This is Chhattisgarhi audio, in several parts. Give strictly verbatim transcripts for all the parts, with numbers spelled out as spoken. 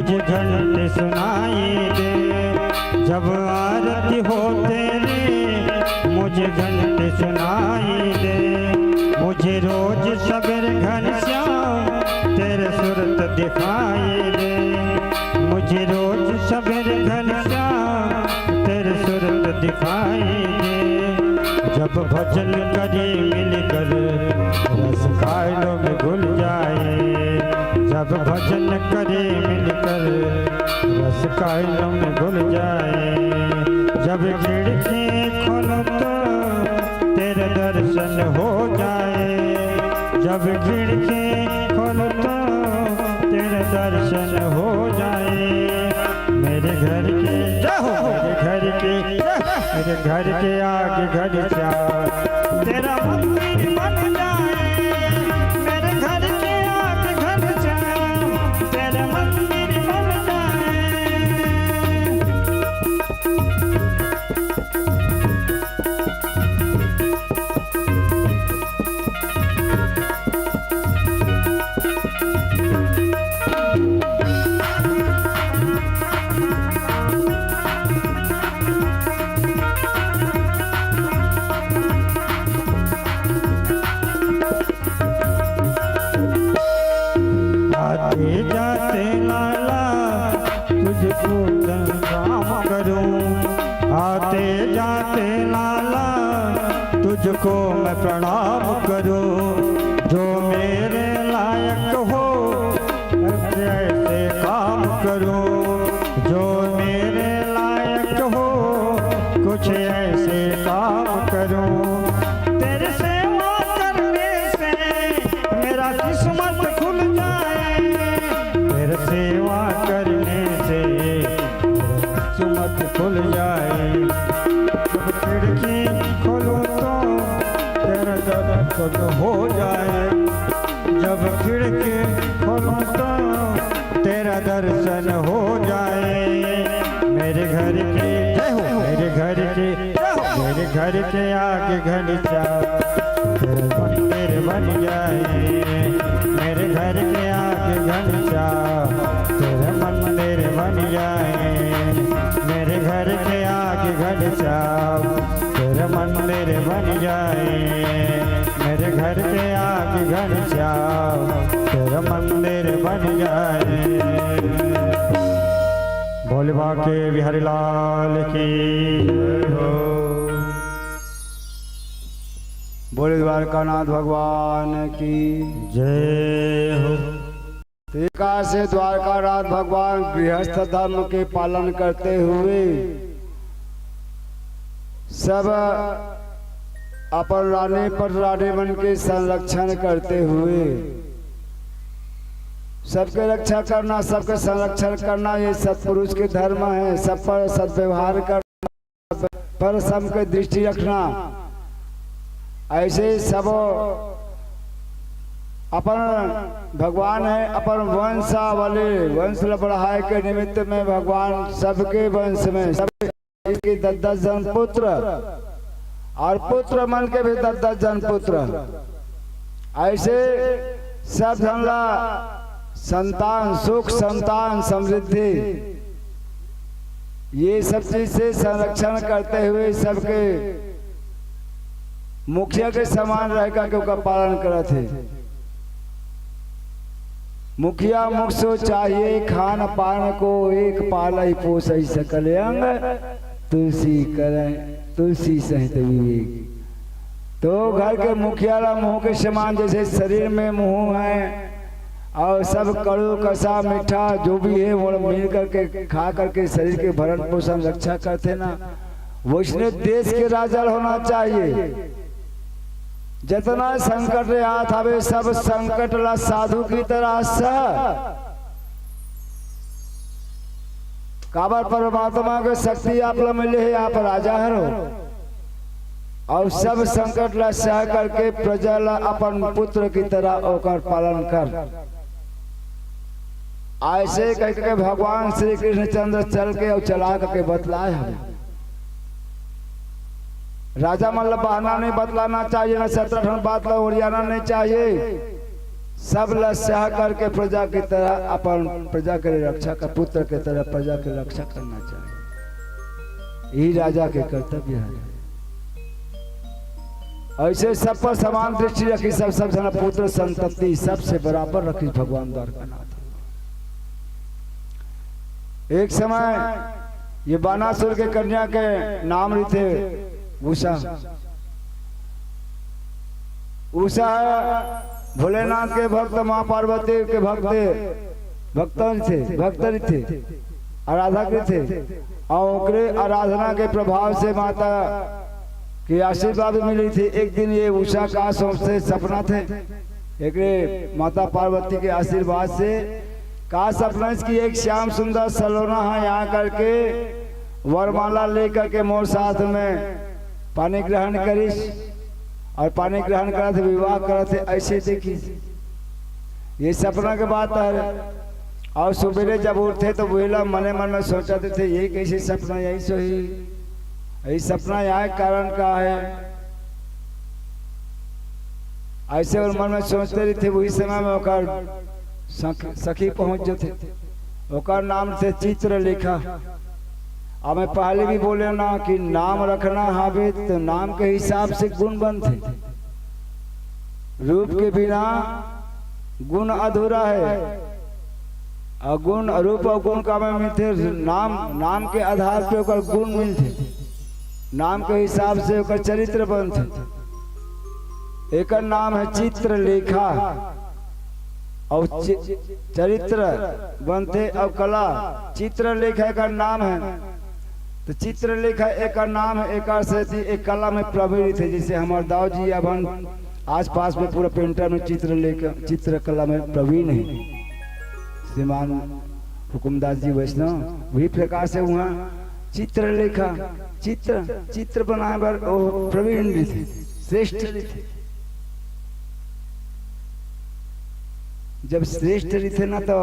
मुझे घंटे सुनाई दे, जब आरती हो तेरी, मुझे घंटे सुनाई दे। मुझे रोज सवेरे घनश्याम तेरे सूरत दिखाई दे। मुझे रोज सवेरे घनश्याम तेरे सूरत दिखाई दे। जब भजन करें मिलकर, रस कायलों में घुल जाए। जब भजन करें मिलकर, रस कायलों में घुल जाए। जब खिड़की खोलो तो तेरे दर्शन हो जाए। जब खिड़की खोलो तो तेरे दर्शन हो जाए। मेरे घर की जय हो, मेरे घर की जय हो, मेरे घर के आगे घनश्याम तेरा मंदिर बन जाए। मेरे घर के आगे घनश्याम तेरा मंदिर बन जाए। आते जाते लाला तुझको प्रणाम करूं। आते जाते लाला तुझको मैं प्रणाम करूं। जो मेरे लायक हो, ऐसे काम करूं। जो मेरे लायक हो, कुछ ऐसे काम करूं। तेरे सेवा करने से मेरा किस्मत खुल जाए। तेरे सेवा करने से किस्मत खुल जाए। जब खिड़की खोलूं तो तेरा दर्शन हो जाए। जब खिड़की खोलूं तो तेरा दर्शन हो जाए। मेरे घर की जय हो, मेरे घर की जय हो, मेरे घर के आगे घनश्याम तेरा मंदिर बन जाए। मेरे घर के आगे घनश्याम तेरा मंदिर बन जाए। मेरे घर के आगे घनश्याम तेरा मंदिर बन जाए। मेरे घर के आगे घनश्याम तेरा मंदिर बन जाए। भोले बाबा के बिहारी लाल की जय हो। बोले द्वारकानाथ भगवान की जय हो। तो एक से द्वारकानाथ भगवान गृहस्थ धर्म के पालन करते हुए सब अपन रानी पर रानी मन के संरक्षण करते हुए सबके रक्षा करना, सबके संरक्षण करना, ये सत्पुरुष के धर्म है। सब पर सद्व्यवहार करना, पर सबके दृष्टि रखना। ऐसे सब अपन भगवान है, अपन वंशावली, वंश ल बढ़ाए के निमित्त में भगवान सबके वंश में, सबके इसके दस दस जन पुत्र और पुत्र मन के भी दस दस जन पुत्र। ऐसे सब झन ला संतान सुख, संतान समृद्धि, ये सब चीज से संरक्षण करते हुए सबके मुखिया के समान रह करके ओकर पालन करत हे। मुखिया मुख सो चाहिए खान पान को, एक पालइ पोसइ सकल अंग, तुलसी करइ तुलसी सहित विवेक। तो घर के मुखिया ला मुंह के समान, जैसे शरीर में मुंह है और सब कड़ू कसा मीठा जो भी है वो मिल करके खा करके शरीर के भरण पोषण रक्षा करते ना, वैसने देश के राजा होना चाहिए। जतना संकट रे हाथ आवे, सब संकट ला साधु की तरह सह। काबर परमात्मा के शक्ति आप ला मिले है, आप राजा हरो। और सब संकट ला सह करके प्रजा ला अपन पुत्र की तरह ओकर पालन कर। ऐसे कह के भगवान श्री कृष्णचंद्र चल के और चला करके बतलाए हमें। राजा मन ला बहाना नहीं बतलाना चाहिए, ना सत्रह ठन बात ला ओरियाना नहीं चाहिए। सब ला सह करके प्रजा की तरह, अपन प्रजा के रक्षा कर, पुत्र के तरह प्रजा के रक्षा करना चाहिए। यही राजा के कर्तव्य है। ऐसे सब पर समान दृष्टि रखी, सब, सब जना पुत्र संतति सबसे बराबर रखी भगवान द्वारकानाथ। एक समय ये बानासुर के कन्या के नाम रहिथे उषा। उषा भोलेनाथ के भक्त, माँ पार्वती के भक्त, भक्तन थे, भक्त रहिथे, आराधक रहिथे। और ओकरे आराधना के प्रभाव से माता के आशीर्वाद मिली थी। एक दिन ये उषा का सोचथे, सपना थे, एकरे माता पार्वती के आशीर्वाद से का सपना कि एक श्याम सुंदर सलोना है, यहाँ करके वरमाला लेकर के मोर साथ में पानी ग्रहण करिस और पानी ग्रहण करत विवाह करत, ऐसे देखिस। ये सपना के बात है। और सुबेरे जब उठे तो वही ला मने मन में सोचत थे, ये कैसे सपना, यही सही, ये सपना यहाँ कारण का है। ऐसे और मन में सोचते रहिथे, वही समय में ओकर सख-, सखी पहुंच जथे। ओकर नाम थे चित्रलेखा। अब मैं पहले भी बोले ना कि नाम रखना हवे तो नाम के हिसाब से गुण बनथे। रूप के बिना गुण अधूरा है। और गुण, रूप और गुण का में मिलथे नाम, नाम के आधार पे ओकर गुण मिलथे, नाम के हिसाब से ओकर चरित्र बनथे। एकर नाम है चित्रलेखा। और चि-, चरित्र बनथे और कला, चित्रलेखा एकर नाम है। तो चित्रलेखा एकर नाम है, एकर से थी एक कला में प्रवीण थे। जैसे हमार दाऊ जी अब हम आसपास में पूरा पेंटर में चित्रलेखा, चित्रकला में प्रवीण है श्रीमान हुकुमदास जी वैष्णव, वही प्रकार से वहाँ चित्रलेखा, चित्र, चित्र बनाए बर ओ प्रवीण रहिथे, श्रेष्ठ रहिथे। जब श्रेष्ठ रहिथे ना, तो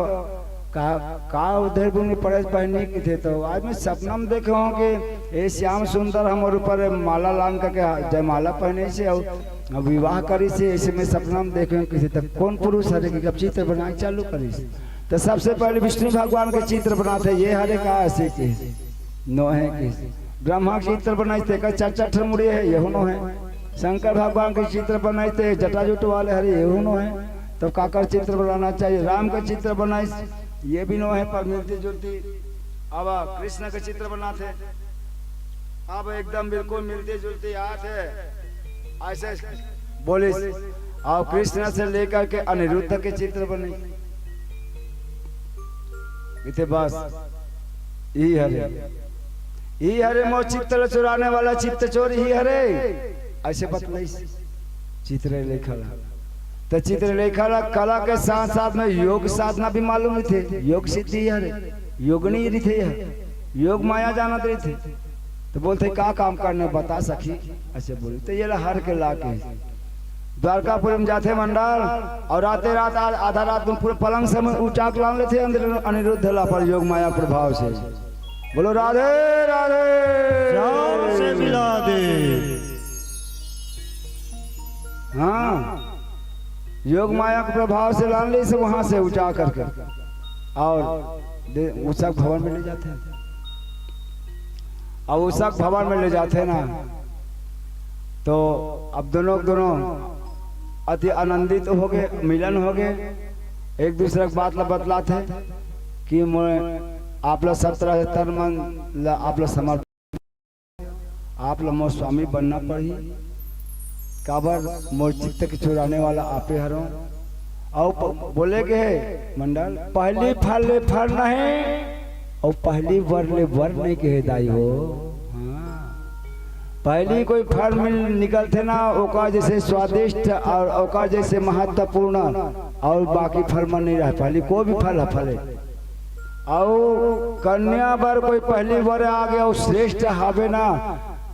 का, का उधर भूमि पड़े पहने की थे। तो आज मैं सपना में देखे हूँ कि ये श्याम सुंदर हमारे ऊपर माला लांग करके जयमाला पहने से और विवाह करी से, ऐसे मैं सपना में देखे हूँ किसी तक कौन पुरुष हरे कि अब चित्र बनाए चालू करी से। तो सबसे पहले विष्णु भगवान के चित्र बनाते, ये हरे का ऐसे के नोहे के। ब्रह्मा के चित्र बनाई थे, का चार चार ठन मुड़ी है, यहू नोहे। शंकर भगवान के चित्र बनाई थे, जटाजुट वाले हरे, यहू नोहे। तो काकर चित्र बनाना चाहिए, राम का चित्र बनाई, ये भी नोहे, पर मिलती जुलती। अब कृष्ण का चित्र बनाते, अब एकदम बिल्कुल मिलती जुलती आत है। ऐसे बोलिस, और कृष्ण से लेकर के अनिरुद्ध के चित्र बने। इथे बस, ई हरे, ई हरे मोर चित्त ल चुराने वाला चित्त चोर ही हरे। ऐसे बतलाइस चित्रलेखा ला। तो चित्रलेखा ला कला के साथ साथ में योग साधना भी मालूम रहिथे, योग सिद्धि हरे, योगिनी रहिथे, योग माया जानत रहिथे। तो बोलथे, "का काम करना बता सखी?" ऐसे बोले। तो ये ला हर के ला के द्वारकापुरी में जाथे मंडल, और राते रात आ-, आधा रात में पूरे पलंग से में उठा के लान लेथे अंदर अनिरुद्ध ला पर योग माया प्रभाव से। बोलो राधे राधे। जान से मिला दे। हाँ, योग माया के प्रभाव से लान ले से वहां से उठा करके और दे-, उषा भवन में ले जाथे। अब उषा भवन में ले जाथे ना, तो अब दोनों, दोनों अति आनंदित हो गए, मिलन हो गए, एक दूसरे के बात ला बतलाथे कि मैं आप ला सब तरह से तन मन ला आप ला समर्पित, आप ला मोर स्वामी बनना पड़ही, काबर मोर चित्त के चुराने वाला आपे हरो। और प-, बोले के हे मंडल, पहली फल ले फल नहीं, और पहली वर ले वर नहीं कहे दाई हो। हाँ। पहली कोई फल मिल निकलथे ना, ओका जैसे स्वादिष्ट और ओका जैसे महत्वपूर्ण और बाकी फल मन नहीं रहे। पहली कोई भी फल है फले। और कन्या बर कोई पहली वर आ गया, वो श्रेष्ठ हवे ना,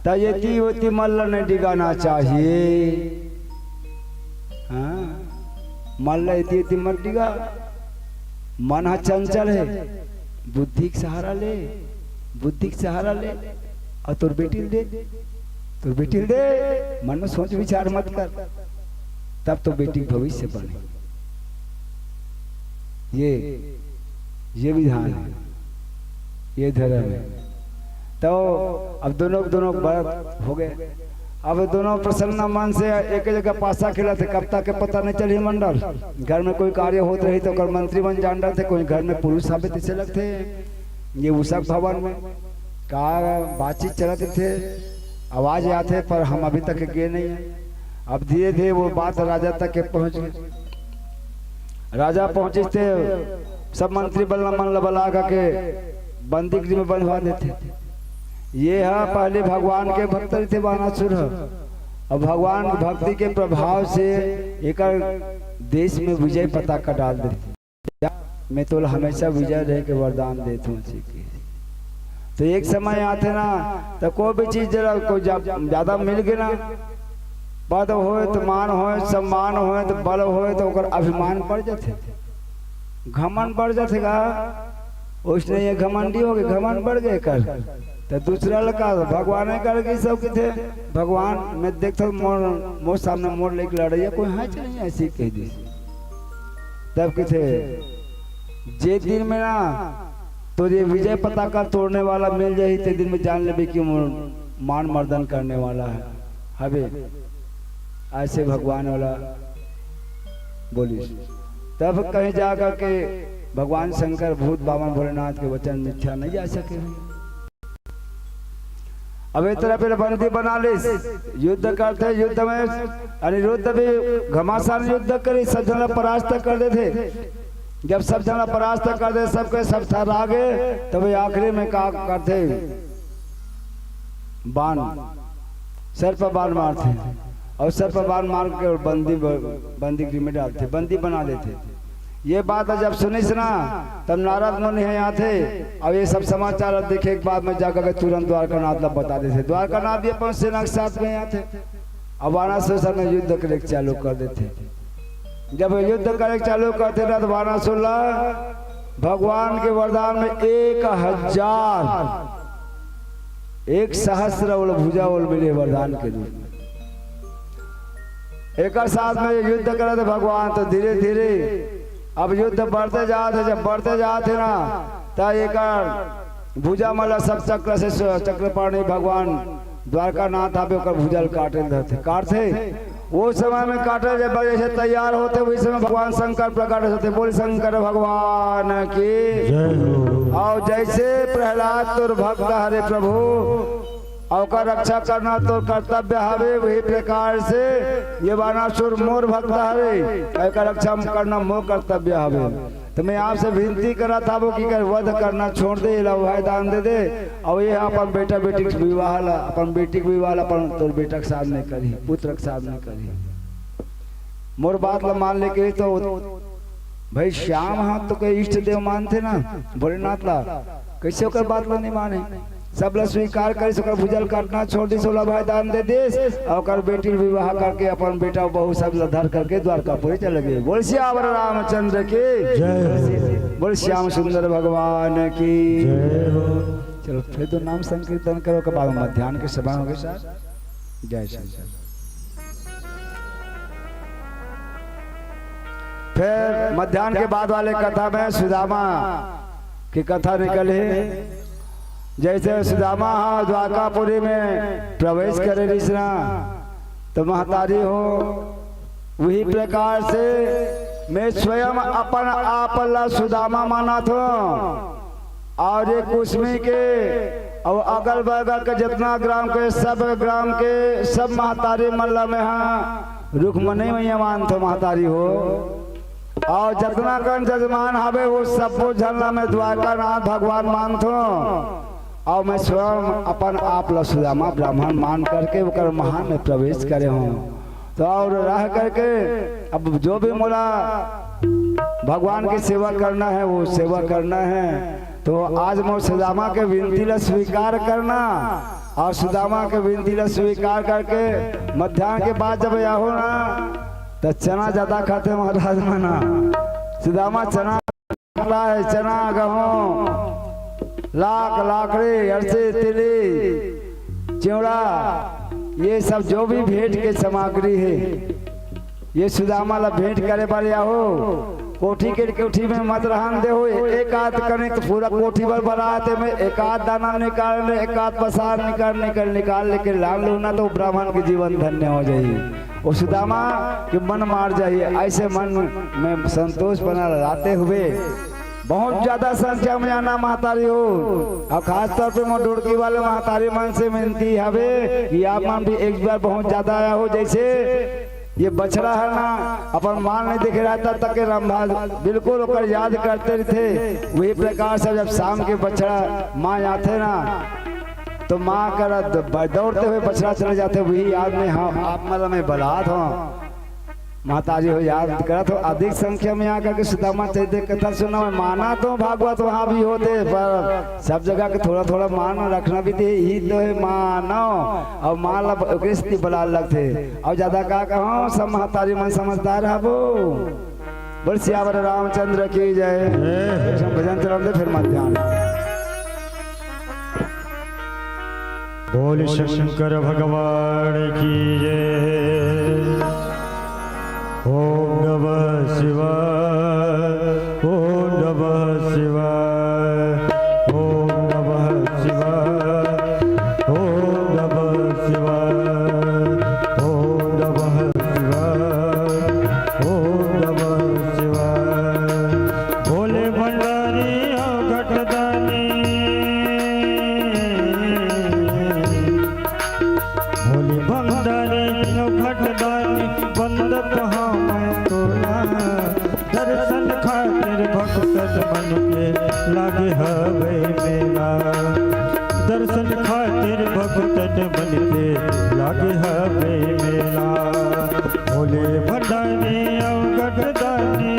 त एती ओती मन ल नहीं डिगाना चाहिए। हाँ, मन ल एती ओती मत डिगा। मन ह चंचल है, बुद्धि के सहारा ले, बुद्धि के सहारा ले, और तोर बेटी ल दे, तोर बेटी ल दे, मन में सोच विचार मत कर, तब तो बेटी के भविष्य बने। ये, ये विधान है, ये धर्म है। तो अब दोनों, दोनों बराबर हो गए। अब दोनों प्रसन्न मन से एक जगह पासा खेलथे, कब तक के पता नहीं चली मंडल। घर में कोई कार्य होत रही तो ओकर मंत्री मन जान डरथे, कोई घर में पुरुष आबे तइसे लगथे। ये उषा भवन में का बातचीत चलत रहिथे, आवाज आथे, पर हम अभी तक गे नहीं है। अब धीरे धीरे वो बात राजा तक के पहुंच गए। राजा पहुंचिस ते सब मंत्री बल्ला मन ला बला के बंदी गृह में बंधवा देथे। ये ह पहले भगवान के भक्त रहिथे बानासुर ह। अब भगवान भक्ति के प्रभाव से एकर देश में विजय पताका डाल देथे। मैं तोला हमेशा विजय रहे के वरदान देत हूँ, ऐसे कहे। तो एक समय आथे ना, तो कोई भी चीज जरा कोई जा-, ज्यादा मिल गए ना, पद होए तो मान होए, सम्मान होए तो बल होए, तो ओकर अभिमान बढ़ जाथे, घमंड बढ़ जाथे का। उसने ये घमंडी हो गए, घमंड बढ़ गए कर। तो दूसरा लगा भगवान कर के सब किथे, भगवान मैं देखता हूँ, मोर, मोर सामने मोर लेके लड़ैया कोई है नहीं, ऐसे कह दी। तब किथे, जे दिन में ना तो ये विजय पताका तोड़ने वाला मिल जाही, ते दिन में जान लेबे कि मोर मान मर्दन करने वाला है, हवे ऐसे भगवान वाला बोलिस। तब कहीं जाकर के भगवान शंकर भूत बामन भोलेनाथ के वचन मिथ्या नहीं जा सके। अब एक तरफ फिर बंदी बना लिस, युद्ध करथे, युद्ध में अनिरुद्ध भी घमासान युद्ध करी, सब झन ला परास्त कर देथे। जब सब झन ला परास्त कर दे, सबके सब थर्रा गे, तब आखिरी में का करथे, बाण, सर पर बाण मारथे और सर पर बाण मार के बंदी ब-, बंदी गृह में डालथे, बंदी बना देथे। ये बात जब सुनिस ना, तब नारद मुनि ह आथे, अब ये सब समाचार देखे के बाद में जाकर के तुरंत द्वारकानाथ ला बता देथे। द्वारकानाथ भी अपन सेना के साथ में आथे, अब बानासुर से में युद्ध करे के चालू कर देथे। जब युद्ध करे के चालू करथे ना, तो बानासुर ला भगवान के वरदान में एक हजार, एक सहस्र ओल भुजा ओल मिले वरदान के रूप में। एकर साथ में युद्ध करे थे भगवान, तो धीरे धीरे अब युद्ध बढ़ते जात हे। जब बढ़ते जात हे ना, त एकर भुजा मन ला सब चक्र से स-, चक्रपाणी भगवान द्वारकानाथ आबे ओकर भुजा ल काटे ल धरथे, काटथे। वो समय में काटे जब जैसे तैयार होथे, वही समय भगवान शंकर प्रकट होथे। बोल शंकर भगवान की। जय हो। और जैसे प्रहलाद तोर भक्त हरे प्रभु, अउ ओकर रक्षा करना तोर कर्तव्य हवे, वही प्रकार से ये बानासुर मोर भक्त हवे, एकर रक्षा करना मोर कर्तव्य हवे। तो मैं आपसे विनती करत हवं कि एकर वध करना छोड़ दे, एला अभय दान दे दे, अउ ये अपन बेटा बेटी के विवाह ला, अपन बेटी के विवाह ला अपन तोर बेटा के साथ में करही, पुत्र के साथ में करही। मोर बात ला मान ले के तो भाई श्याम ह तो के इष्ट देव मानथे ना भोलेनाथ ला, कैसे ओकर बात ला नहीं माने? सब ला स्वीकार करिस, ओकर भुजा ल काटना छोड़ दिस, ओला अभय दान दे दिस, अउ ओकर बेटी ल विवाह करके अपन बेटा बहू सब ला धर करके द्वारकापुरी चले गे। बोल सियावर रामचंद्र की। जय हो। बोल श्याम सुंदर भगवान की। जय हो। चलो फिर तो नाम संकीर्तन करो, के बाद मध्यान्ह के समय होगे सर। जय शंकर। फिर मध्यान्ह के बाद वाले कथा में सुदामा की कथा निकली। जैसे सुदामा ह द्वारकापुरी में प्रवेश करे रिहिस ना, तो महतारी हो, वही प्रकार से मैं स्वयं अपन आप ला सुदामा मानत हूँ। और ये कुसमी के और अगल बगल के जितना ग्राम के, सब ग्राम के सब महतारी मन ला मैं ह रुक्मणी मैया मानथो महतारी हो। और जितना कन जजमान हवे वो सबो झन ला मैं द्वारकानाथ भगवान मानथो। और मैं स्वयं अपन आप ला सुदामा ब्राह्मण मान करके ओकर महल में प्रवेश करे हूँ। तो और रह करके अब जो भी मोला भगवान की सेवा करना है, वो सेवा करना है। तो आज मोर सुदामा के विनती ला स्वीकार करना, और सुदामा के विनती ला स्वीकार करके मध्यान्ह के बाद जब आहो ना, तो चना ज्यादा खाथे महाराज मना। सुदामा चना ला है, चना, गहूं, लाख, लाकड़ी, अरसी, तिली, चिवड़ा, ये सब जो भी भेंट के सामग्री है, ये सुदामा ला भेंट करे बर आहो। कोठी के कोठी में मत रहन देहू। एक आध कनिक तो पूरा कोठी भर भरा हे, तेमे एक आध दाना निकाल ले, एक आध पसार निकाल, निकाल, निकाल लेके लान लेहू ना, तो ब्राह्मण के जीवन धन्य हो जाही। वो सुदामा के मन मार जाही। ऐसे मन में संतोष बना रहते हुए बहुत ज्यादा संख्या में आना महतारी हो, अउ खास तौर पे मोर डोड़की वाले महतारी मन से विनती हवे कि आप मन भी एक बार बहुत ज्यादा आया हो। जैसे ये बछड़ा हे ना, अपन माल नहीं देखे रहता तक के रंभा बिल्कुल ओकर याद करते रहिथे। वही प्रकार से जब शाम के बछड़ा माँ आथे ना, तो माँ करा द-, ब-, दौड़ते हुए बछड़ा चले जाथे। वही याद में हम आप मन ला मैं बलात हूँ, महतारी हो याद करत हो, अधिक संख्या में आकर के सुदामा चरित्र कथा सुना। माना तो भागवत वहाँ भी होथे, पर सब जगह के थोड़ा थोड़ा मान रखना भी थे, यही तो हे मानव। अउ माँ ला ओकरे सेती बलाय लगथे। अउ ज्यादा का कहूँ, सब महतारी मन समझदार हबो। बोल सियावर रामचंद्र की जय। जय। भजन चलन दे, फिर मध्यान्ह। बोल शंकर भगवान की जय। ओम नमः शिवाय, ओम नमः शिवाय, ओम नमः शिवाय, ओम नमः शिवाय, ओम नमः शिवाय, ओम नमः शिवाय। भोले भंडारी अउ घटदानी, भोले भंडारी अउ घटदानी, बंदत हवय टोला। दर्शन खातिर भक्तन मन के लागे हवे मेला। दर्शन खातिर भक्तन मन के लागे हवे मेला। भोले भंडारी अउ घटदानी,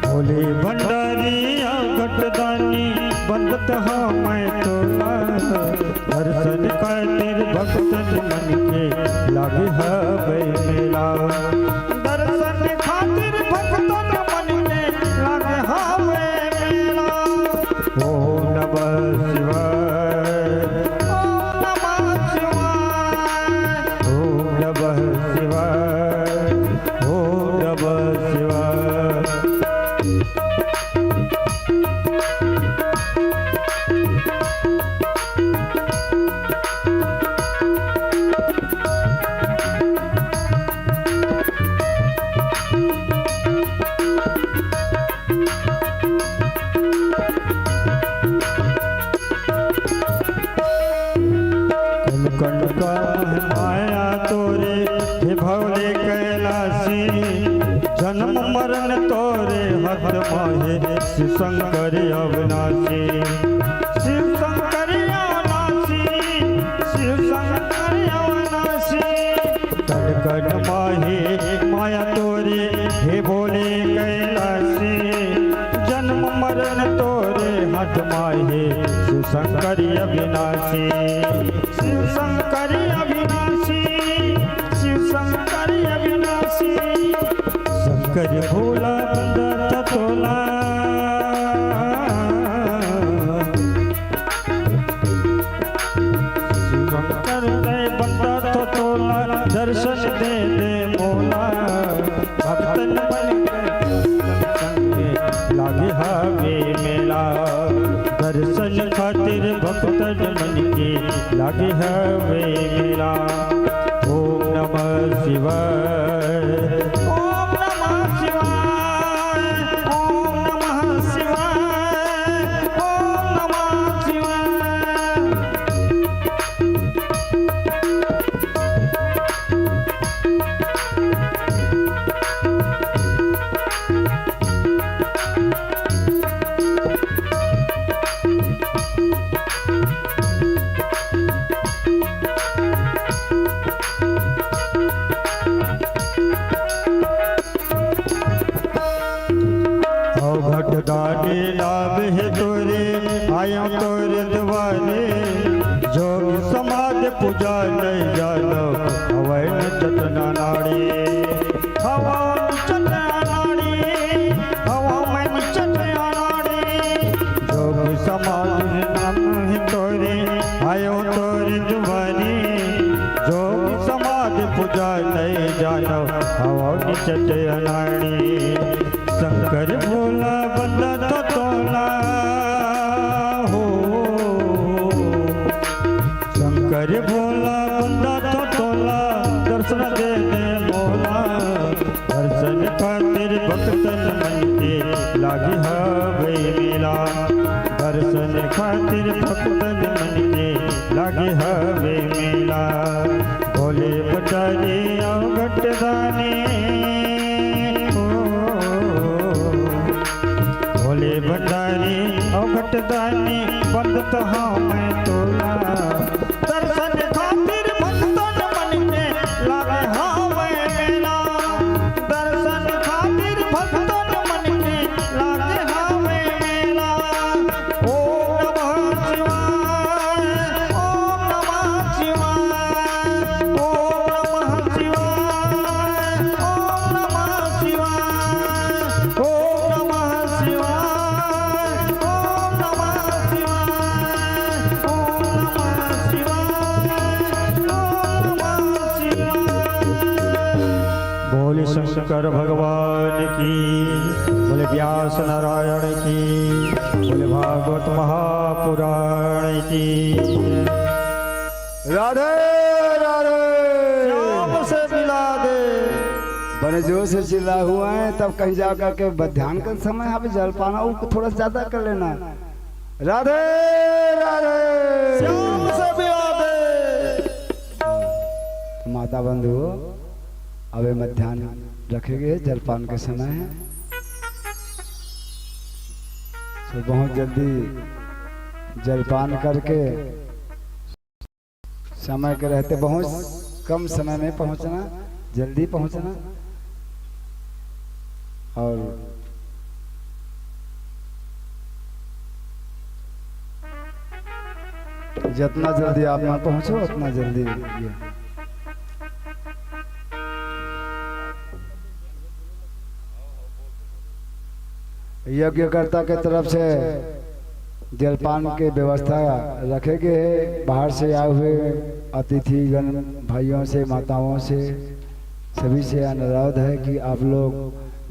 भोले भंडारी अउ घटदानी, बंदत हवय टोला। दर्शन खातिर भक्तन मन के लागे हवे मेला। दर्शन खातिर भक्तन मन के लागे हवे मेला। ओम नमः शिवाय। ओम नमः शिवाय। ओम नमः शिवाय। ओम नमः शिवाय। कन कन का माया तोरे, हे भोले कैलासी। जन्म मरण तोरे हाथ माहे, शिव शंकर अविनाशी। शिव शंकर अविनाशी, शिव शंकर अविनाशी। कन कन माहे माया तोरे, हे भोले कैलासी। जन्म मरण तोरे हाथ माहे, शिव शंकर अविनाशी। शिव शंकर अविनाशी, शिव शंकर अविनाशी। शंकर भोला बंदत तोला। शंकर दे बंदत तोला, दर्शन दे दे मोला। भक्तन मन के संगे लागे हवे मेला। दर्शन खातिर भक्तन मन के लागे हवे मेला। ओम नमः शिवाय। ओम नमः शिवाय। ओम नमः शिवाय। ओम नमः शिवाय। अवघट दानी नाम हे तोरे, आयो तोरे दुआरे। जोग समाज पूजा नहीं जानो, हवै न चटना नाड़ी। हवै न चटना नाड़ी, हवै न चटना नाड़ी। जोग समाज नाम हे तोरे, आयो तोरे दुआरे। जोग समाज पूजा नहीं जानो, चट अनाड़ी। शंकर भोला बंदा तो तोला हो, शंकर भोला बंदा तो तोला, दर्शन दे दे मोला। दर्शन खातिर भक्तन मन के लागे हवे मेला, दर्शन खातिर भक्तन मन के लागे हवे मेला। भोले भंडारी अउ घटदानी हो, भोले भंडारी अउ घटदानी, बंद तो हवय तोला। दर्शन खातिर भक्तन मन के लागे हवे मेला, दर्शन खातिर भक्तन मन के लागे हवे मेला। ओम नमः शिवाय, ओम नमः शिवाय, ओम नमः शिवाय, ओम नमः शिवाय, ओम नमः शिवाय, ओम नमः शिवाय, ओम नमः शिवाय, ओम नमः शिवाय। बोले शंकर भगवान की, बोले व्यास नारायण की, बोले भागवत महापुराण की। राधे राधे। श्याम से मिला दे। बड़े जोर से चिल्ला हुआ है, तब कहीं जा करके ध्यान का समय आप जलपाना, वो थोड़ा सा ज्यादा कर लेना। राधे राधे। श्याम से मिला दे। माता बंधुओं, अबे मध्यान्ह रखे गए, जलपान के समय है। तो बहुत जल्दी जलपान करके समय के रहते बहुत कम समय में पहुंचना, जल्दी पहुंचना। और जितना जल्दी आप मन पहुंचो, उतना जल्दी ये यज्ञकर्ता के तरफ से जलपान के व्यवस्था रखे गए हैं। बाहर से आए हुए अतिथिगण, भाइयों से, माताओं से, सभी से अनुरोध है कि आप लोग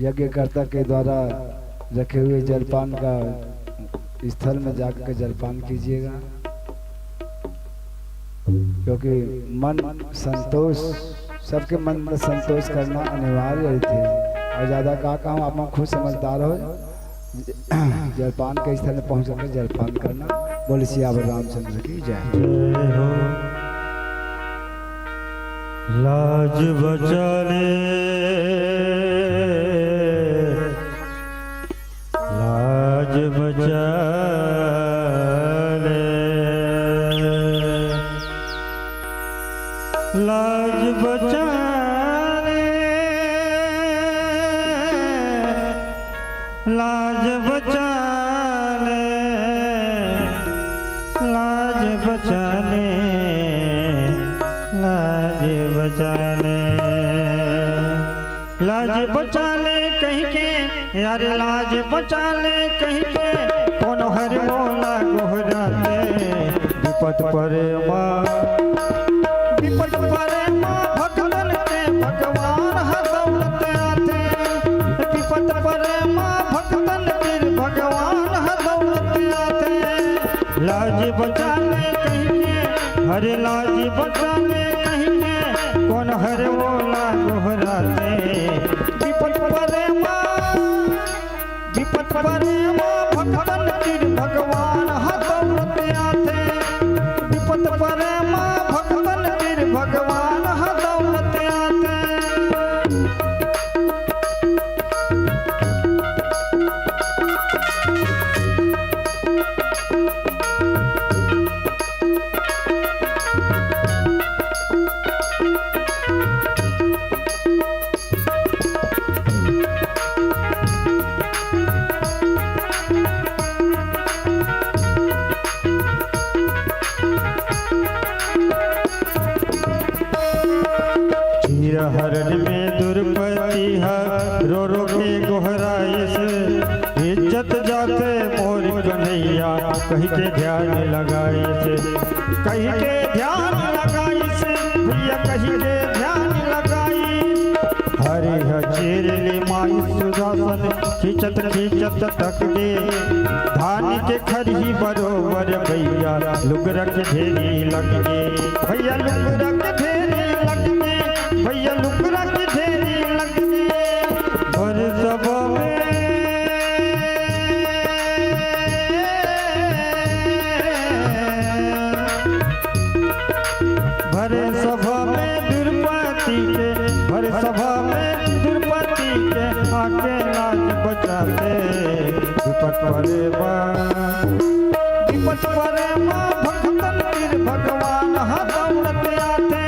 यज्ञकर्ता के द्वारा रखे हुए जलपान का स्थल में जाकर के जलपान कीजिएगा, क्योंकि मन संतोष, सबके मन में संतोष करना अनिवार्य रहिथे। और ज्यादा का कहूँ, आप मन खुद समझदार हो। जलपान के स्थल में पहुंच करके जलपान करना। बोले सियावर रामचंद्र की जय। जय हो। लाज बचा ले, लाज बचा ले, लाज बचा ले, लाज बचा ले, लाज बचा ले, लाज बचा ले। लाज बचा ले कहिके, यार लाज बचा ले कहिके, कोनो हर मोला गोहराथे। विपत परे मा, विपत परे मा भक्तन के भगवान ह दौड़त आथे। विपत परे मा भक्तन के भगवान ह दौड़त आथे। लाज बचा ले कहिके, हरे लाज बचा ले कहिके, कोन हर मोला गोहराथे। विपत परे मा, विपत परे मा भक्तन के भगवान ह दौड़त आथे। विपत परे मा भक्तन के भगवान ह दौड़त आथे। चीरहरण में दुरपति ह रो रो के गोहराइस, इज्जत जाथे मोर कन्हैया कहि के ध्यान लगाइस, कहि के ध्यान लगाइस, भैया कहि के ध्यान लगाइस। हरि ह खींचत खींचत तक दे धान के खरही बरोबर भैया लुगरा के ढेरी लग गे। भैया लुगरा के ढेरी लग गे। भैया लुगरा के ढेरी लग गे। भर सभा में भरे सभा में दुर्पति के, भरे सभा में दुर्पति के आके लाज बचाथे। विपत परे मा, विपत परे मा भक्तन तीर भगवान ह दौड़त आथे।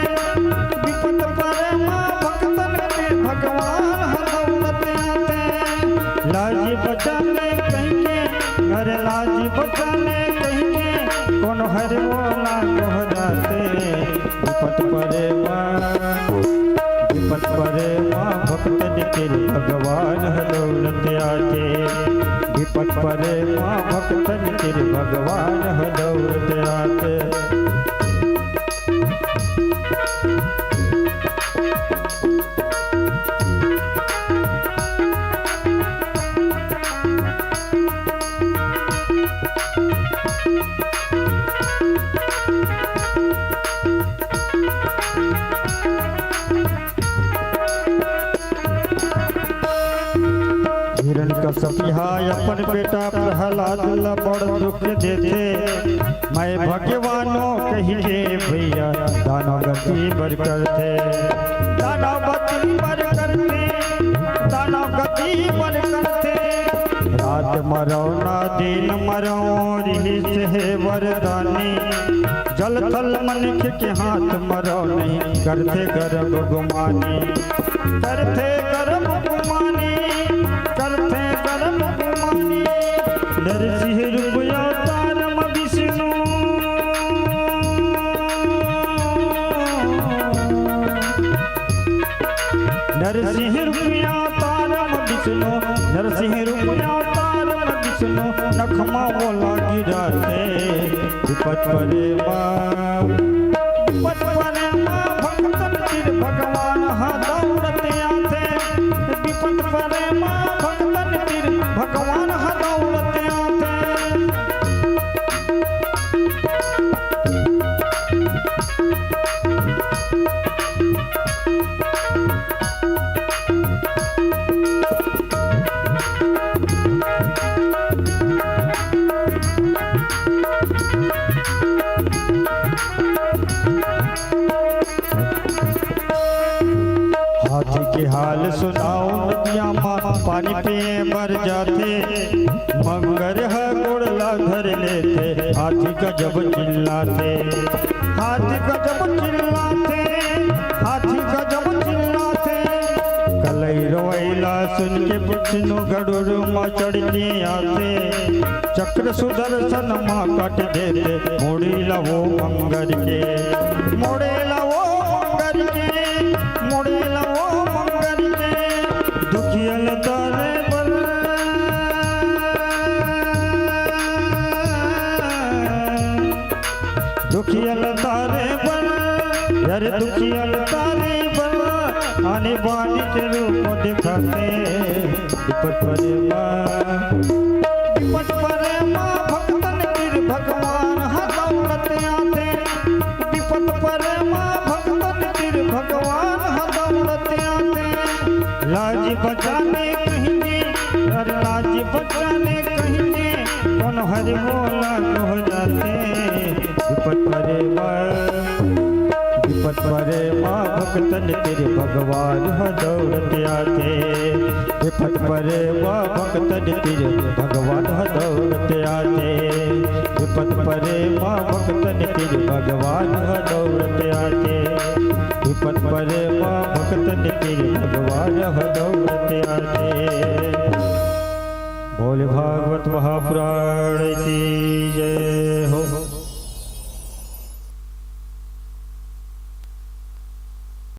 विपत परे मा भक्तन तीर भगवान ह दौड़त आथे। लाज बचाने कहिके, अरे लाज बचाने कहिके, कोनो हर मोला गोहराथे। विपत परे मा, विपत परे मा भक्तन तीर भगवान ह दौड़त आथे। विपत परे मा भक्तन तीर भगवान ह दौड़त आथे। हिरण्यकश्यप ह अपन बेटा प्रहलाद ल बड़ दुख देथे। मैं भगवानो कहिके भैया दानव गति बर करथे। दानव गति बर करथे। दानव गति बर करथे। रात मरौ ना दिन मरौ रिहिस हे वरदानी। जल थल मनुख के हाथ मरौ नहीं करथे गर्भ गुमानी। करथे गर्भ गुमानी। करथे गर्भ गुमानी। नरसिंह रूप अवतार म विष्णु। नरसिंह रूप अवतार म विष्णु। नरसिंह रूप अवतार म विष्णु। नखमा ओला गिराथे। विपत परे मा, विपत परे मा भक्तन तीर भगवान ह दौड़त आथे। विपत परे मा भक्तन तीर भगवान ह दौड़त आथे। हाथी के हाल सुनाओ नदिया मा पानी पिए बर जाथे। मंगर ह गोड़ ला धर लेथे, हाथी गजब चिल्लाथे। हाथी गजब चिल्लाथे, हाथी गजब चिल्लाथे। कलई रोवई ला सुन के विष्णु गरुड़ मा चढ़ के आथे। चक्र सुदर्शन मा काट देथे, मुड़ी ला वो मंगर के। मुड़ी ला वो मंगर के, मुड़ी ला वो मंगर के। दुखिया ल तारे बर, दुखिया ल तारे बर, यार दुखिया ल तारे बर, आने बानी के रूप दिखाथे। विपत परे मा, विपत परे मा भक्तन तीर भगवान ह दौड़त आथे। विपत परे मा भक्तन तीर भगवान ह दौड़त आथे। लाज बचाने कहिके, अरे लाज बचाने कहिके, कोनो हर मोला गोहराथे। विपत परे मा, विपत परे मा भक्तन तीर भगवान ह दौड़त आथे। विपत परे मा भक्तन तीर भगवान ह दौड़त आथे। विपत परे मा भक्तन तीर भगवान ह दौड़त आथे। विपत परे मा भक्तन तीर भगवान ह दौड़त आथे। बोले भागवत महापुराण की जय।